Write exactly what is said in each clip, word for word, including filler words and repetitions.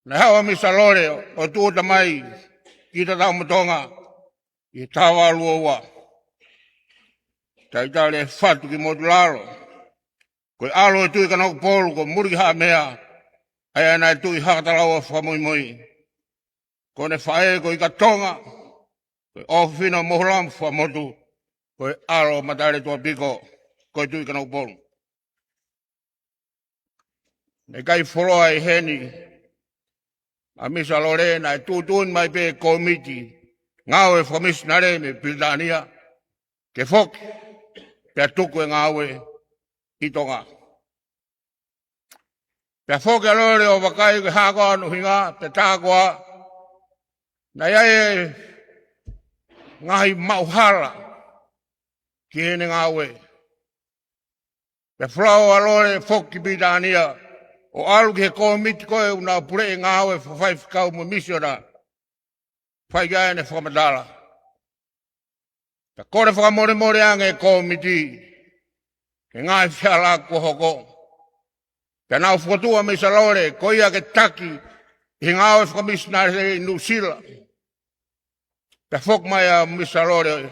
Naʻe haʻu ʻa Misa Lole ʻo tūʻuta mai ki Tatakamotonga ʻi he taha valu ua ua. Talitali e fatu ki Motulalo, ko e ʻalo ʻo e Tuʻi Kanokupolu ko Mulikihaʻamea, ʻa ia naʻe tuʻi Hakatalaua Fakamuimui. Ko ʻene faʻē ko Ika Tonga, ko e ʻofefine ʻo Mohulam Fakamotu, ko e ʻalo ʻo Matale Tuʻapiko, ko e Tuʻi Kanokupolu. Naʻe ʻikai fuoloa ʻi heni ʻa Misa Lole, naʻe tuʻutuʻuni mai pē kōmiti ngāue fakamisinale mei Pilitānia ke foki pea tuku e ngāue ʻi Tonga. Pea foki ʻa Lole ʻo vakai ko e hā koā hono ʻuhinga, pea tā koā naʻe ʻi ai e ngaahi maʻuhala ki heʻene ngāue. Pea folau ʻa Lole foki ki Pilitānia ʻo ʻalu ki he kōmiti ko ē ʻoku nau puleʻi e ngāue fakafaifekau mo e misiona. Fai ki ai ʻene fakamatala. Pea kole fakamolemole ange e kōmiti he ngaahi fehālaaki kuo hoko. Pea nau fokotuʻu ʻa Misa Lole ko ia ke taki ʻi he ngāue fakamisinale ʻi Nuʻusila. Pea foki mai ʻa Misa Lole,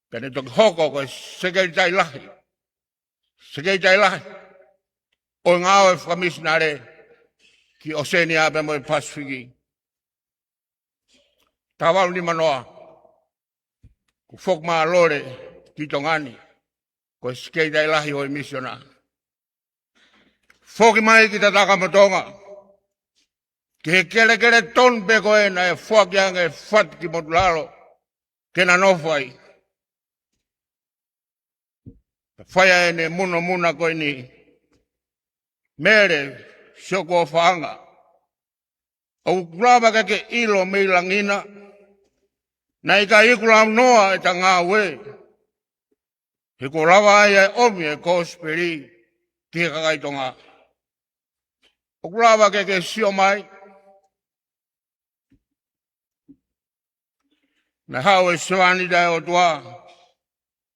pea ne toki hoko ko e sekelitali lahi, sekelitali lahi ʻo e ngāue fakamisinale ki ʻOsēnia pea mo e Pasifiki. Taha valu nima noa, kuo foki mai ʻa Lole ki Tonga ni ko e sekelitali lahi ʻo e misiona. Foki mai ki Tatakamotonga, ki he kelekele tonu pē ko ē naʻe foaki ange e fatu ki Motulalo ke na nofo ai. Pea fai ai ʻene munomuna ko eni: Mele Siokua Faʻanga, ʻoku lava ke ke ʻilo mei langi na, naʻe ʻikai iku launoa ʻeta ngāue, he kuo lava ai ʻa e ʻomi e kosipeli ki he kakai Tonga. ʻOku lava ke ke sio mai. Naʻe haʻu e sevāniti ʻa e ʻOtua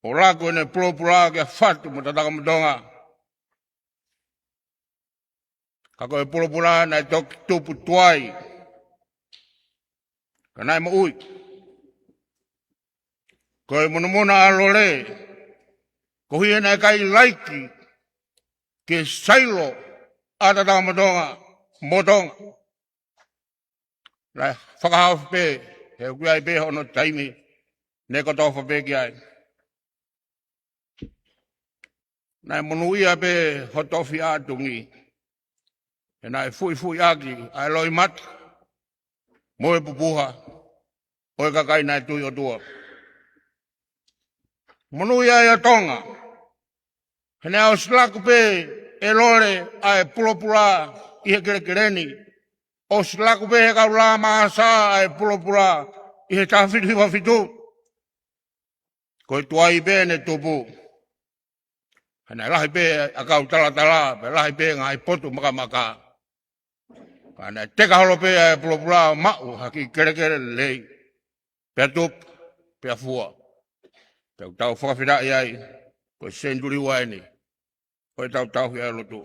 ʻo laku ʻene pulopula kia Fatu mo Tatakamotonga. Ka ko e pulopula naʻe toki tupu tuai, ka naʻe moʻui. Ko e munomuna ʻa Lole, koeʻuhi he naʻe ʻikai laiki ke sailo ʻa Tatakamotonga mo Tonga, naʻe fakahaofi pē, he ʻoku ʻi ai pē hono taimi ne kotofa pē ki ai. Naʻe monūʻia pē ho tofiʻa ʻatungi, he naʻe fuʻifuʻiʻaki ʻa e loʻimata mo e pupuha ʻo e kakai naʻe tui ʻOtua. Monūʻia ai ʻa Tonga, he naʻe ʻosi laku pē ʻe Lole ʻa e pulopula ʻi he kelekele ni. ʻOsi laku pē ʻe he kau Lāmāsā ʻa e pulopula ʻi he taha fitu hiva fitu. Ko e tuai pē ne tupu, he naʻe lahi pē ʻa e kau talatala, pea lahi pē ngaahi potu makamaka. Ka naʻe teka holo pē ʻa e pulopula ʻo maʻu ha kiʻi kelekele lelei, pea tupu, pea fua. Pea ʻoku tau fakafetaʻi ai, ko e senituli ua eni ʻo ʻetau tauhi ʻa e lotu.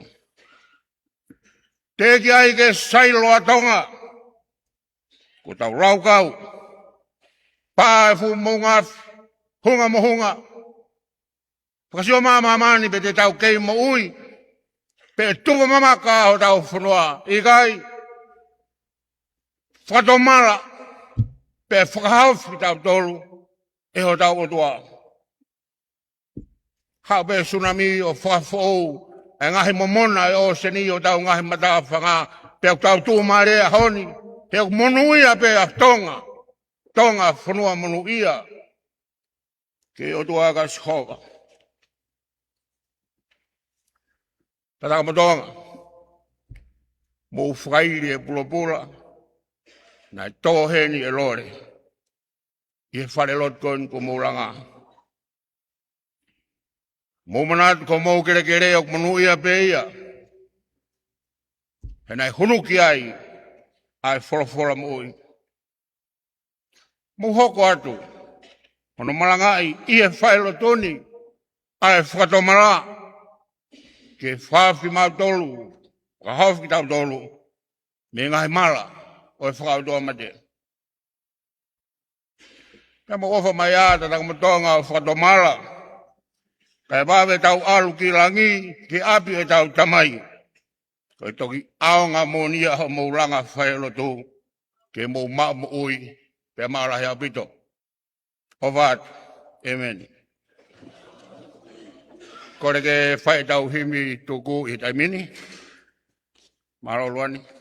Teʻeki ai ke sailo ʻa Tonga. Kuo tau laukau, pā e fuʻu moʻunga afi, hunga mo hunga. Fakasio mai ʻa māmani pe te tau kei moʻui, pe ʻe tupu mamaka hotau fonua. ʻIkai. Fakatomala, pea fakahaofi kitautolu ʻe hotau ʻOtua. Haʻu pē sunami ʻo fakafoʻou e ngaahi momona ʻo e ʻōseni ʻi hotau ngaahi matāfanga, pea ʻoku tau tuʻumālie he ʻaho ni, he ʻoku monūʻia pē ʻa Tonga. Tonga fonua monūʻia. Ke ʻOtua ka Sihova. Tatakamotonga, mou fakaili e pulopula naʻe tō heni ʻe Lole ʻi he falelotu ko eni kuo mou langa. Mou manatu ko homou kelekele ʻoku monūʻia pē ia, he naʻe hunuki ai ʻa e folofola moʻui. Mou hoko atu hono malangaʻi ʻi he falelotu ni ʻa e fakatomala, ke fakahaofi mautolu, fakahaofi kitautolu mei he ngaahi mala ʻo e fakaʻotuamate. Pea mo ʻofa mai ʻa Tangata Motonga ʻo fakatomala, kae vave ʻetau ʻalu ki langi, ki ʻapi ʻetau Tamai. Ko e toki ʻaonga moʻoni ʻa hoʻomou langa fai lotu, ke mou maʻu moʻui pea maʻa lahi ʻaupito. ʻOfa atu. ʻEmeni. Kole ke fai ʻetau himi tuku ʻi he taimi ni. Mālō Luani.